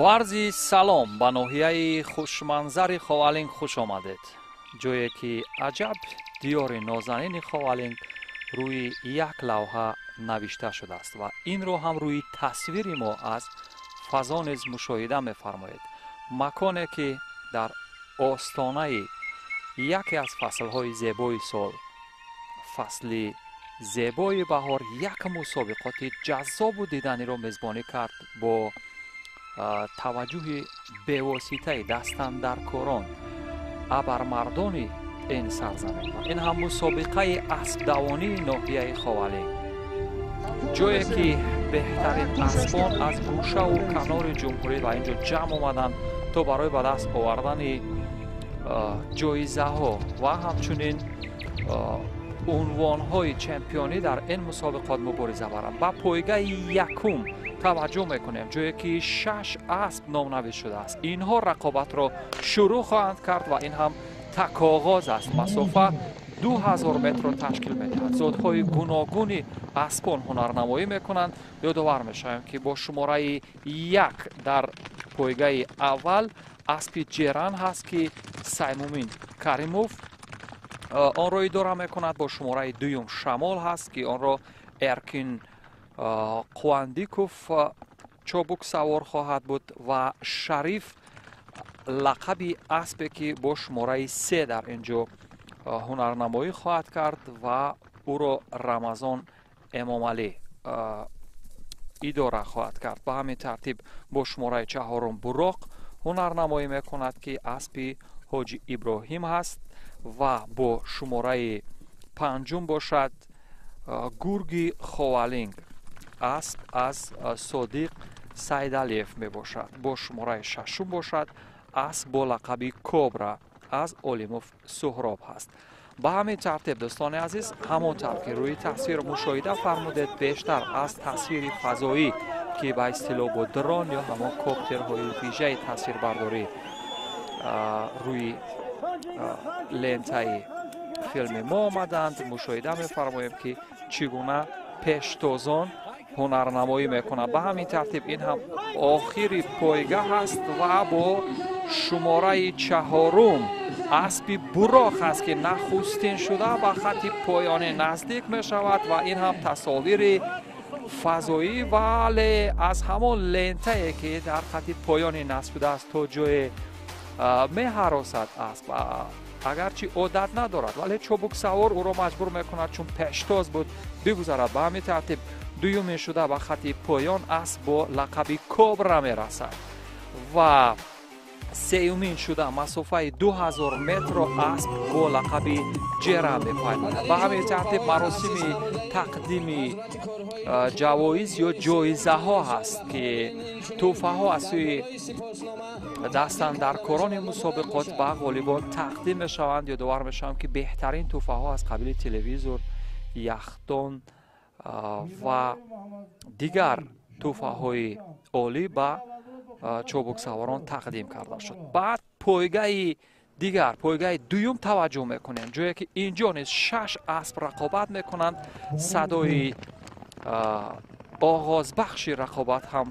Бо арзи салом ба ноҳияи хушманзари Ховалинг хуш омадед, ҷое ки аҷаб диёри нозанини Ховалинг рӯи як лавҳа навишта шудааст ва инро ҳам рӯи тасвири мо аз фазо низ мушоҳида мефармоед. Маконе ки дар остонаи яке аз фаслҳои зебои сол, фасли зебои баҳор, як мусобиқоти ҷаззобу диданиро мезбонӣ кард бо таваҷҷӯҳи бевоситаи дастандаркорон, абармардони ин сарзамин. Ин ҳам мусобиқаи аспдавонии ноҳияи Ховалинг, ҷое ки беҳтарин аспон аз гӯшаву канори ҷумҳурӣ ба ин ҷо ҷамъ омаданд, то барои ба даст овардани ҷоизаҳо ва ҳамчунин унвонҳои чемпионӣ дар ин мусобиқот мубориза баранд. Ба пойгаи якум таваҷҷӯҳ мекунем, ҷое ки 6 асп номнавис шудааст. Инҳо рақобатро шурӯъ хоҳанд кард ва ин ҳам такоғоз аст. Масофа 2000 метрро ташкил медиҳад. Зодҳои гуногуни аспон ҳунарнамоӣ мекунанд. Ёдовар мешавем, ки бо шумораи 1 дар пойгаи аввал аспи Ҷеран ҳаст, ки Саймумин Каримов онро идора мекунад. Бо шумораи дуюм Шамол ҳаст, ки онро Эркин Қувандиков чобук савор хоҳад буд ва Шариф лақаби аспе, ки бо шумораи 3 дар ин ҷо ҳунарнамоӣ хоҳад кард ва ӯро Рамазон Эмомалӣ идора хоҳад кард. Ба ҳамин тартиб бо шумораи чаҳорум Буроқ ҳунарнамоӣ мекунад, ки аспи Ҳоҷи Иброҳим ҳаст ва бо шумораи панҷум бошад Гурги Ховалинг, асп аз Содиқ Сайдалиев мебошад. Бо шумораи шашум бошад асп бо лақаби Кобра аз Олимов Суҳроб ҳаст. Ба ҳамин тартиб, дӯстони азиз, ҳамон тавр ки рӯи тасвир мушоҳида фармудед, бештар аз тасвири фазоӣ, ки ба истилоҳ бо дрон ё ҳамон коптерҳои вижаи тасвирбардорӣ рӯи лентаи филми мо омаданд, мушоҳида мефармоем, ки чӣ гуна пештозон ҳунарнамоӣ мекунад. Ба ҳамин тартиб ин ҳам охири пойгаҳ аст ва бо шумораи чаҳорум аспи Буроқ аст, ки нахустин шуда ба хатти поёнӣ наздик мешавад ва ин ҳам тасовири фазоӣ, вале аз ҳамон лентае, ки дар хатти поёнӣ насб шудааст, то ҷое меҳаросад асп, агарчи одат надорад, вале чобуксавор ӯро маҷбур мекунад, чун пештоз буд, бигузарад. Ба ҳамин тартиб дуюмин шуда ба хатти поён асп бо лақаби Кобра мерасад ва сеюмин шуда масофаи 2000 метрро асп бо лақаби Ҷера мепаймояд. Ба ҳамин тартиб маросими тақдими ҷавоиз ё ҷоизаҳо ҳаст, ки тӯҳфаҳо аз сӯи дастандаркорони мусобиқот ба ғолибон тақдим мешаванд. Ёдовар мешавам, ки беҳтарин тӯҳфаҳо аз қабили телевизор, яхдон ва дигар тӯҳфаҳои олӣ ба чобуксаворон тақдим карда шуд. Баъд пойгаи дигар, пойгаи дуюм таваҷҷӯҳ мекунем, ҷое ки ин ҷо низ 6 асп рақобат мекунанд. Садои оғозбахши рақобат ҳам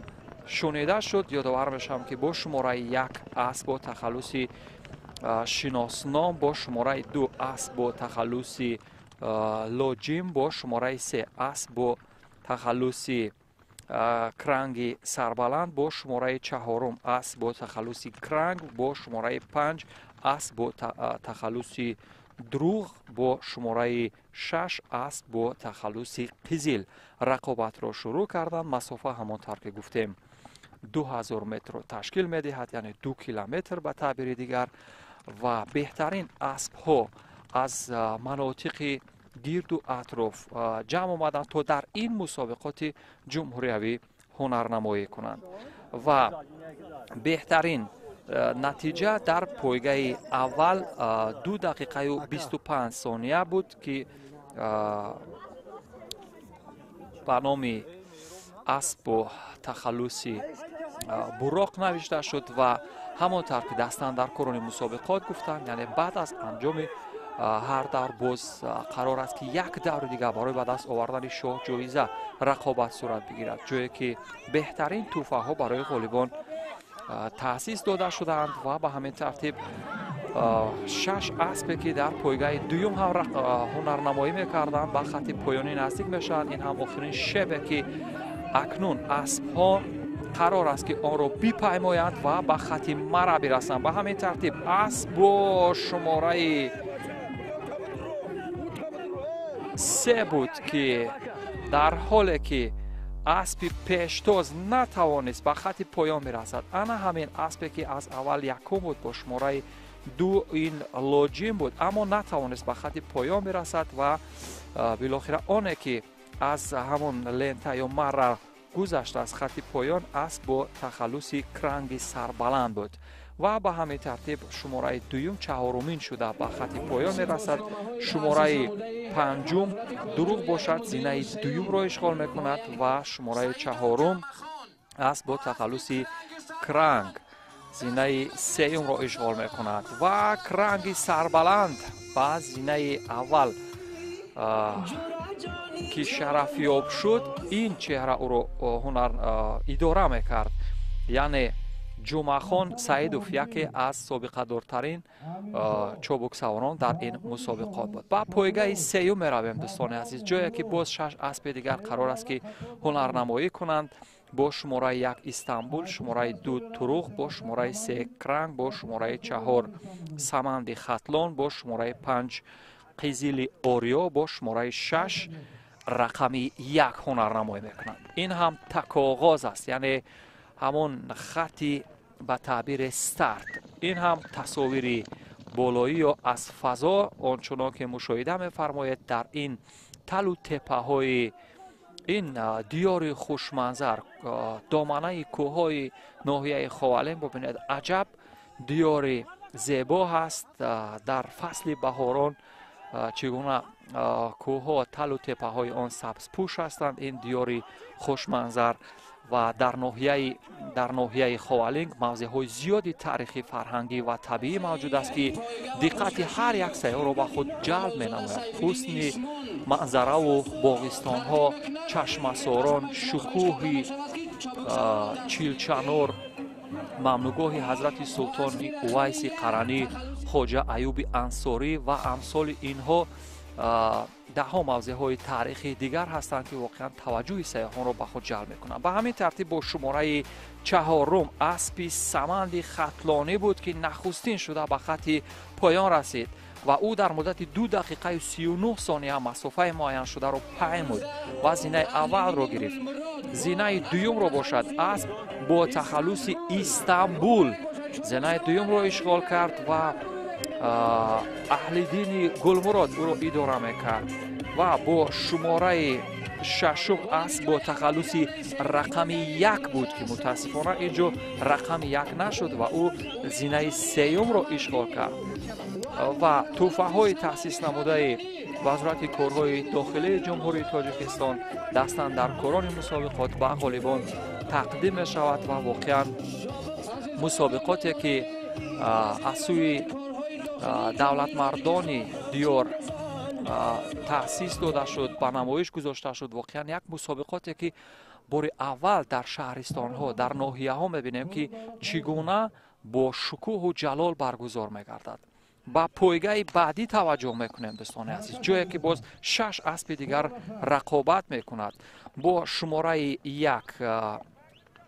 шунида шуд. Ёдовар мешавам, ки бо шумораи 1 асп бо тахаллуси Шиносном, бо шумораи 2 асп бо тахаллуси Лоҷим, бо шумораи 3 асп бо тахаллуси Кранги Сарбаланд, бо шумораи чаҳорум асп бо тахаллуси Кранг, бо шумораи 5 асп бо тахаллуси Друғ, бо шумораи 6 асп бо тахаллуси Қизил рақобатро шурӯъ карданд. Масофа ҳамон тавр ки гуфтем 2000 метрро ташкил медиҳад, яъне 2 километр ба таъбири дигар, ва беҳтарин аспҳо аз манотиқи гирду атроф ҷамъ омаданд, то дар ин мусобиқоти ҷумҳуриявӣ ҳунарнамоӣ кунанд. Ва беҳтарин натиҷа дар пойгаи аввал 2 дақиқаю 25 сония буд, ки ба номи аспу тахаллуси Буроқ навишта шуд ва ҳамон тавр ки дастандаркорони мусобиқот гуфтанд, яъне баъд аз анҷоми ҳар давр боз қарор аст, ки як даври дигар барои ба даст овардани шоҳ ҷоиза рақобат сурат бигирад, ҷое ки беҳтарин тӯҳфаҳо барои ғолибон Таъсис дода шудаанд ва ба ҳамин тартиб шаш аспе, ки дар пойгаи дуюм ҳам ҳунарнамоӣ мекарданд, ба хатти поёнӣ наздик мешаванд. Ин ҳам охирин шебе, ки акнун аспҳо қарор аст, ки онро бипаймоянд ва ба хатти мара бирасанд. Ба ҳамин тартиб асп бо шумораи 3 буд, ки дар ҳоле ки аспи пештоз натавонист ба хатти поён бирасад, ана ҳамин аспе, ки аз аввал якум буд бо шумораи 2, ин Лоҷин буд, аммо натавонист ба хатти поён бирасад ва билохира оне, ки аз ҳамон лента ё марра гузашт аз хатти поён, асп бо тахаллуси Кранги Сарбаланд буд. Ва ба ҳамин тартиб шумораи дуюм чаҳорумин шуда ба хатти поён мерасад. Шумораи панҷум Дуруғ бошад, зинаи дуюмро ишғол мекунад ва шумораи чаҳорум асп бо тахаллуси Кранг зинаи сеюмро ишғол мекунад ва Кранги Сарбаланд ба зинаи аввал, ки шарафёб шуд. Ин чеҳра ӯро ҳунар идора мекард, яъне Ҷумъахон Саидов, яке аз собиқадортарин чобуксаворон дар ин мусобиқот буд. Ба пойгаи сеюм меравем, дӯстони азиз, ҷое ки боз шаш аспи дигар қарор аст, ки ҳунарнамоӣ кунанд: бо шумораи 1 Истанбул, шумораи 2 Туруғ, бо шумораи 3 Кранг, бо шумораи 4 Саманди Хатлон, бо шумораи 5 Қизили Ориё, бо шумораи 6 рақами 1 ҳунарнамоӣ мекунанд. Ин ҳам такоғоз аст, яъне ҳамон хатти ба таъбири старт. Ин ҳам тасовири болоӣ ё аз фазо, ончунон ки мушоҳида мефармоед, дар ин талу теппаҳои ин диёри хушманзар, доманаи кӯҳҳои ноҳияи Ховалинг. Бубинед, аҷаб диёри зебо ҳаст. Дар фасли баҳорон чӣ гуна кӯҳҳо, талу теппаҳои он сабзпӯш ҳастанд. Ин диёри хушманзар ва дар ноҳияи Ховалинг мавзеъҳои зиёди таърихӣ, фарҳангӣ ва табиӣ мавҷуд аст, ки диққати ҳар як сайёҳро ба худ ҷалб менамояд. Ҳусни манзараву боғистонҳо, чашмасорон, шукӯҳи Чилчанор, мамнугоҳи ҳазрати султони Увайси Қаранӣ, Хоҷа Аюби Ансорӣ ва амсоли инҳо, даҳҳо мавзеъҳои таърихии дигар ҳастанд, ки воқеан таваҷҷӯҳи сайёҳонро ба худ ҷалб мекунанд. Ба ҳамин тартиб бо шумораи чаҳорум аспи Саманди Хатлонӣ буд, ки нахустин шуда ба хатти поён расид ва ӯ дар муддати 2 дақиқаю 39 сония масофаи муайяншударо паймуд ва зинаи аввалро гирифт. Зинаи дуюмро бошад асп бо тахаллуси Истанбул зинаи дуюмро ишғол кард ва Аҳлиддини Гулмурод ӯро идора мекард ва бо шумораи шашум асп бо тахаллуси рақами 1 буд, ки мутаассифона ин ҷо рақами 1 нашуд ва ӯ зинаи сеюмро ишғол кард. Ва тӯҳфаҳои таъсис намудаи Вазорати корҳои дохилии Ҷумҳурии Тоҷикистон дастандаркорони мусобиқот ба ғолибон тақдим мешавад. Ва воқеан мусобиқоте, ки аз сӯи давлатмардони диёр таъсис дода шуд, ба намоиш гузошта шуд, воқеан як мусобиқоте, ки бори аввал дар шаҳристонҳо, дар ноҳияҳо мебинем, ки чӣ гуна бо шукӯҳу ҷалол баргузор мегардад. Ба пойгаи баъдӣ таваҷҷӯҳ мекунем, дӯстони азиз, ҷое ки боз шаш аспи дигар рақобат мекунад: бо шумораи 1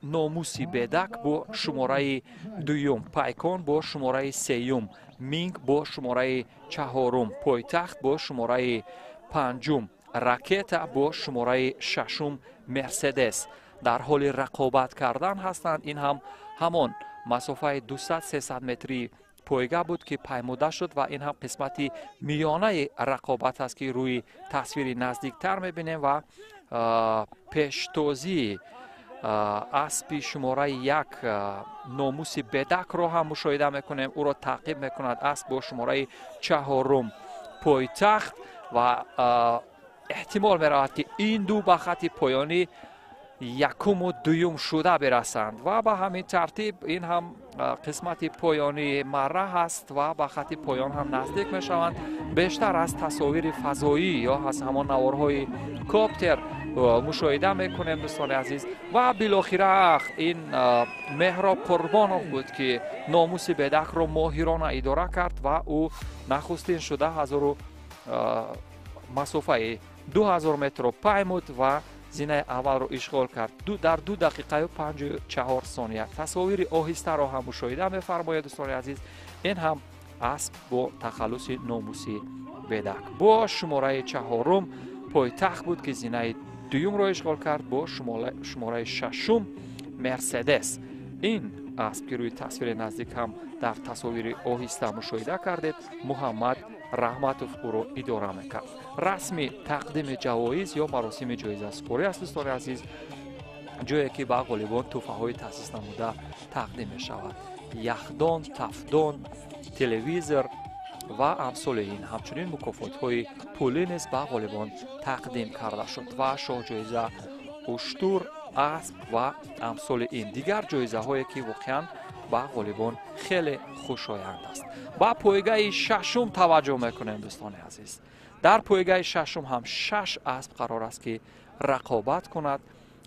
Номуси Бедак, бо шумораи дуюм Пайкон, бо шумораи сеюм Минг, бо шумораи чаҳорум Пойтахт, бо шумораи панҷум Ракета, бо шумораи шашум Мерседес дар ҳоли рақобат кардан ҳастанд. Ин ҳам ҳамон масофаи 200-300 метрии пойга буд, ки паймуда шуд, ва ин ҳам қисмати миёнаи рақобат аст, ки рӯи тасвири наздиктар мебинем. Ва пештозии аспи шумораи 1 Номуси Бедакро ҳам мушоҳида мекунем. Ӯро таъқиб мекунад асп бо шумораи чаҳорум Пойтахт ва эҳтимол меравад, ки ин ду ба хатти поёнӣ якуму дуюм шуда бирасанд. Ва ба ҳамин тартиб ин ҳам қисмати поёнии марра ҳаст ва ба хатти поён ҳам наздик мешаванд. Бештар аз тасовири фазоӣ ё аз ҳамон наворҳои коптер Мушоҳида мекунем, дӯстони азиз. Ва билохира ин Меҳроб Қурбонов буд, ки Номуси Бедакро моҳирона идора кард ва ӯ нахустин шуда ҳазору масофаи 2000 метрро паймуд ва зинаи аввалро ишғол кард дар 2 дақиқаю 54 сония. Тасовири оҳистаро ҳам мушоҳида мефармоед, дӯстони азиз. Ин ҳам асп бо тахаллуси Номуси Бедак. Бо шумораи чаҳорум Пойтахт буд, ки зинаи дуюмро ишғол кард. Бо шумораи шашум Мерседес. Ин асп, ки рӯи тасвири наздик ҳам дар тасовири оҳиста мушоҳида кардед, Муҳаммад Раҳматов ӯро идора мекард. Расми тақдими ҷавоиз ё маросими ҷоизасупорӣ аст, дӯстони азиз, ҷое ки ба ғолибон тӯҳфаҳои таъсис намуда тақдим мешавад: яхдон, тафдон, телевизор ва амсоли ин. Ҳамчунин мукофотҳои пулӣ низ ба ғолибон тақдим карда шуд ва шоҳҷоиза уштур, асп ва амсоли ин дигар ҷоизаҳое, ки воқеан ба ғолибон хеле хушоянд аст. Ба пойгаи шашум таваҷҷӯҳ мекунем, дӯстони азиз. Дар пойгаи шашум ҳам шаш асп қарор аст, ки рақобат кунад.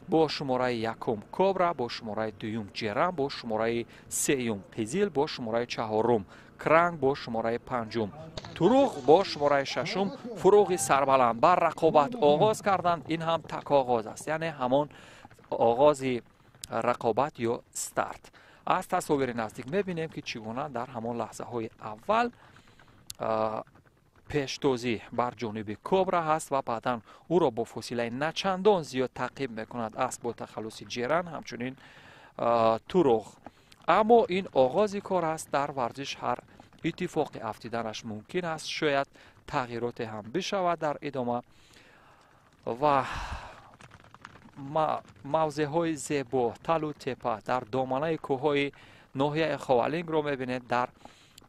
Бо шумораи якум Кобра, бо шумораи дуюм Ҷерам, бо шумораи сеюм Қизил, бо шумораи чаҳорум Кранг, бо шумораи панҷум Туруғ, бо шумораи шашум Фуруғи Сарбаланд ба рақобат оғоз карданд. Ин ҳам такоғоз аст, яъне ҳамон оғози рақобат ё старт. Аз тасовири наздик мебинем, ки чӣ гуна дар ҳамон лаҳзаҳои аввал пештозӣ бар ҷониби Кобра ҳаст ва баъдан ӯро бо фосилаи начандон зиёд таъқиб мекунад асп бо тахаллуси Ҷеран, ҳамчунин Туруғ. Аммо ин оғози кор аст. Дар варзиш ҳар иттифоқи афтиданаш мумкин аст, шояд тағйироте ҳам бишавад дар идома. Ва мавзеъҳои зебо, талу тепа дар доманаи кӯҳҳои ноҳияи Ховалингро мебинед дар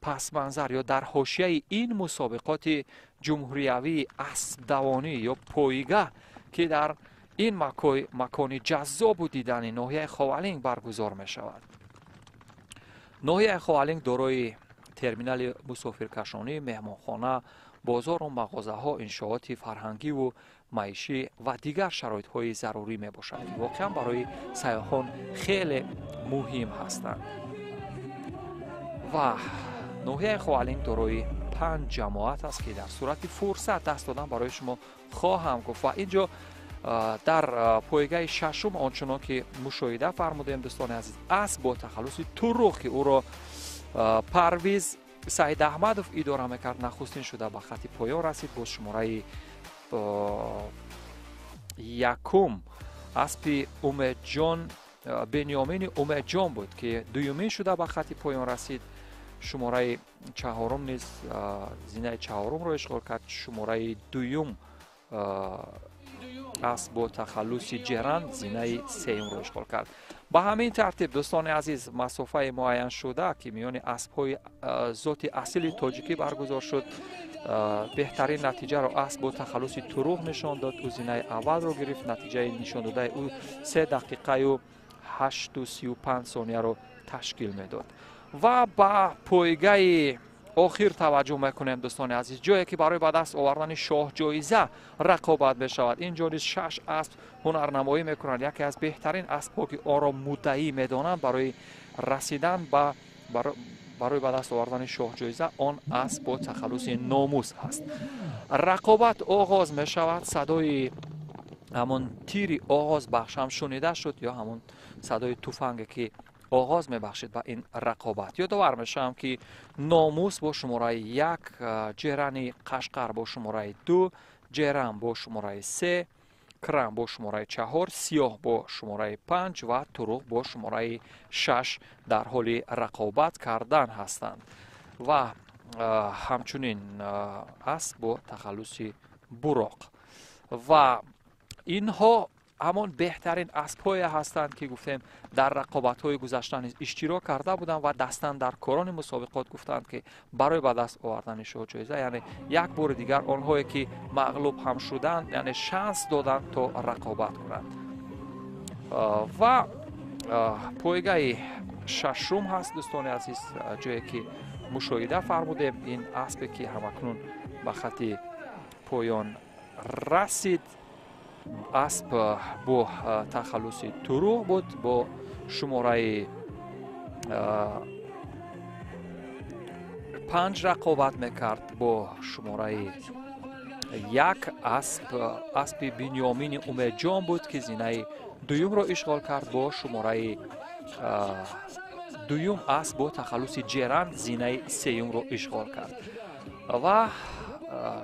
пасманзар ё дар ҳошияи ин мусобиқоти ҷумҳуриявии аспдавонӣ ё пойга, ки дар ин макони ҷаззобу дидани ноҳияи Ховалинг баргузор мешавад. Ноҳияи Ховалинг дорои терминали мусофиркашонӣ, меҳмонхона, бозору мағозаҳо, иншооти фарҳангиву маишӣ ва дигар шароитҳои зарурӣ мебошад, ки воқеан барои сайёҳон хеле муҳим ҳастанд. Ва ноҳияи Ховалинг дорои панҷ ҷамоат аст, ки дар сурати фурсат даст додан барои шумо хоҳам гуфт. Ва ин ҷо дар пойгаи шашум, ончунон ки мушоҳида фармудем, дӯстони азиз, асп бо тахаллуси Туруғ, ки ӯро Парвиз Саидаҳмадов идора мекард, нахустин шуда ба хатти поён расид. Бо шумораи якум аспи Умедҷон, Бениёмини Умедҷон буд, ки дуюмин шуда ба хатти поён расид. Шумораи чаҳорум низ зинаи чаҳорумро ишғол кард. Шумораи дуюм асп бо тахаллуси Ҷеран зинаи сеюмро ишғол кард. Ба ҳамин тартиб, дӯстони азиз, масофаи муайяншуда, ки миёни аспҳои зоти асили тоҷикӣ баргузор шуд, беҳтарин натиҷаро асп бо тахаллуси Туруғ нишон дод. Ӯ зинаи аввалро гирифт. Натиҷаи нишондодаи ӯ 3 дақиқаю 8:35 сонияро ташкил медод. Ва ба пойгаи охир таваҷҷӯҳ мекунем, дӯстони азиз, ҷое ки барои ба даст овардани шоҳҷоиза рақобат мешавад. Ин ҷо низ шаш асп ҳунарнамоӣ мекунанд. Яке аз беҳтарин аспҳо, ки онро муддаӣ медонанд барои расидан ба барои ба даст овардани шоҳҷоиза, он асп бо тахаллуси Номус ҳаст. Рақобат оғоз мешавад. Садои ҳамон тири оғозбахш ҳам шунида шуд ё ҳамон садои туфанге, ки оғоз мебахшид ба ин рақобат. Ёдовар мешавам, ки Номус бо шумораи як, Ҷерани Қашқар бо шумораи ду, Ҷеран бо шумораи се, Крам бо шумораи чаҳор, Сиёҳ бо шумораи панҷ ва Туруғ бо шумораи шаш дар ҳоли рақобат кардан ҳастанд. Ва ҳамчунин асп бо тахаллуси Буроқ. Ва инҳо ҳамон беҳтарин аспҳое ҳастанд, ки гуфтем, дар рақобатҳои гузашта низ иштирок карда буданд ва дастандаркорони мусобиқот гуфтанд, ки барои ба даст овардани шоҳҷоиза, яъне як бори дигар онҳое, ки мағлуб ҳам шуданд, яъне шанс доданд то рақобат кунанд. Ва пойгаи шашум ҳаст, дӯстони азиз, ҷое ки мушоҳида фармудем, ин аспе, ки ҳамакнун ба хатти поён расид. Асп бо тахаллуси Туруғ буд, бо шумораи 5 рақобат мекард. Бо шумораи 1 асп, аспи Бинёмини Умедҷон буд, ки зинаи дуюмро ишғол кард. Бо шумораи дуюм асп бо тахаллуси Ҷеран зинаи сеюмро ишғол кард. Ва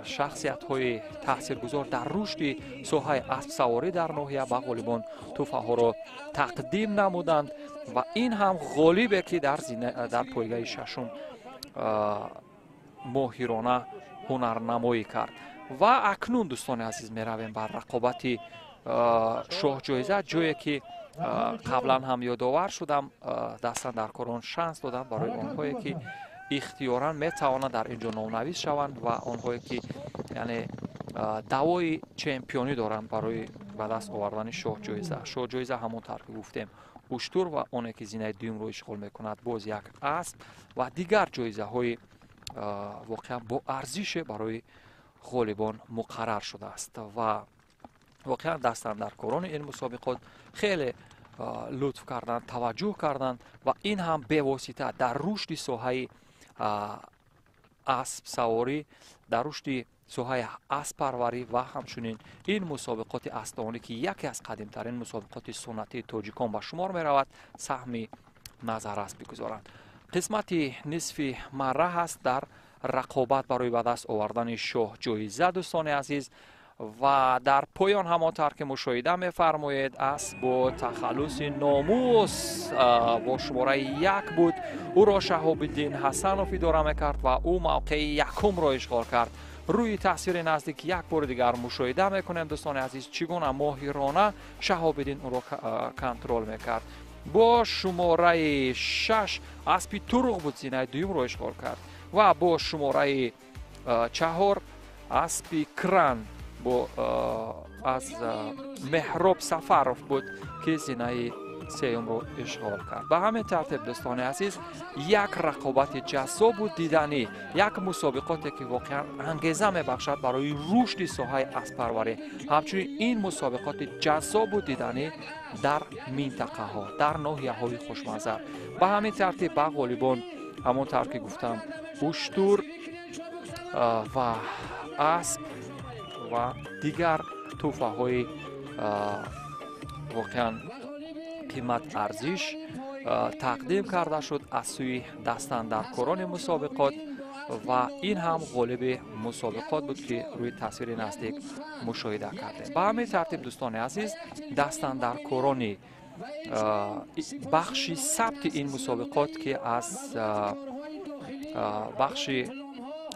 шахсиятҳои таъсиргузор дар рушди соҳаи аспсаворӣ дар ноҳия ба ғолибон тӯҳфаҳоро тақдим намуданд. Ва ин ҳам ғолибе, ки дар пойгаи шашум моҳирона ҳунарнамоӣ кард. Ва акнун, дӯстони азиз, меравем бар рақобати шоҳҷоиза, ҷое ки қаблан ҳам ёдовар шудам, дастандаркорон шанс доданд барои онҳое, ки ихтиёран метавонанд дар ин ҷо номнавис шаванд ва онҳое, ки яъне даъвои чемпионӣ доранд барои ба даст овардани шоҳҷоиза. Шоҳҷоиза, ҳамон тавр ки гуфтем, уштур ва оне ки зинаи дуюмро ишғол мекунад, боз як асп ва дигар ҷоизаҳои воқеан бо арзише барои ғолибон муқаррар шудааст. Ва воқеан дастандаркорони ин мусобиқот хеле лутф карданд, таваҷҷӯҳ карданд ва ин ҳам бевосита дар рушди соҳаи аспсаворӣ, дар рушди соҳаи асппарварӣ ва ҳамчунин ин мусобиқоти аспдавонӣ, ки яке аз қадимтарин мусобиқоти суннатии тоҷикон ба шумор меравад, саҳми назаррас бигузоранд. Қисмати нисфи марра ҳаст дар рақобат барои ба даст овардани шоҳҷоиза, дӯстони азиз. Ва дар поён, ҳамон тавр ки мушоҳида мефармоед, асп бо тахаллуси Номус бо шумораи 1 буд. Ӯро Шаҳобиддин Ҳасанов идора мекард ва ӯ мавқеи якумро ишғол кард. Рӯи тасвири наздик як бори дигар мушоҳида мекунем, дӯстони азиз, чӣ гуна моҳирона Шаҳобиддин ӯро контрол мекард. Бо шумораи 6 аспи Туруғ буд, зинаи дуюмро ишғол кард. Ва бо шумораи 4 аспи Кран бо аз Меҳроб Сафаров буд, ки зинаи сеюмро ишғол кард. Ба ҳамин тартиб, дӯстони азиз, як рақобати ҷаззобу диданӣ, як мусобиқоте, ки воқеан ангеза мебахшад барои рушди соҳаи асппарварӣ, ҳамчунин ин мусобиқоти ҷаззобу диданӣ дар минтақаҳо, дар ноҳияҳои хушманзар. Ба ҳамин тартиб ба ғолибон, ҳамон тавр ки гуфтам, уштур ва асп ва дигар тӯҳфаҳои воқеан қимат арзиш тақдим карда шуд аз сӯи дастандаркорони мусобиқот. Ва ин ҳам ғолиби мусобиқот буд, ки рӯи тасвири наздик мушоҳида кардем. Ба ҳамин тартиб, дӯстони азиз, дастандаркорони бахши сабти ин мусобиқот, ки аз бахши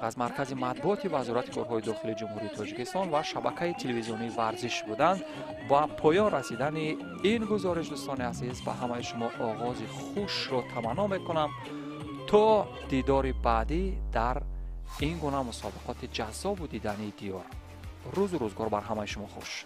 аз маркази матбуоти Вазорати корҳои дохилии Ҷумҳурии Тоҷикистон ва шабакаи телевизионии Варзиш буданд, ба поён расидани ин гузориш, дӯстони азиз, ба ҳамаи шумо оғози хушро таманно мекунам то дидори баъдӣ дар ин гуна мусобиқоти ҷаззобу дидании диёр. Рӯзу рӯзгор бар ҳамаи шумо хуш.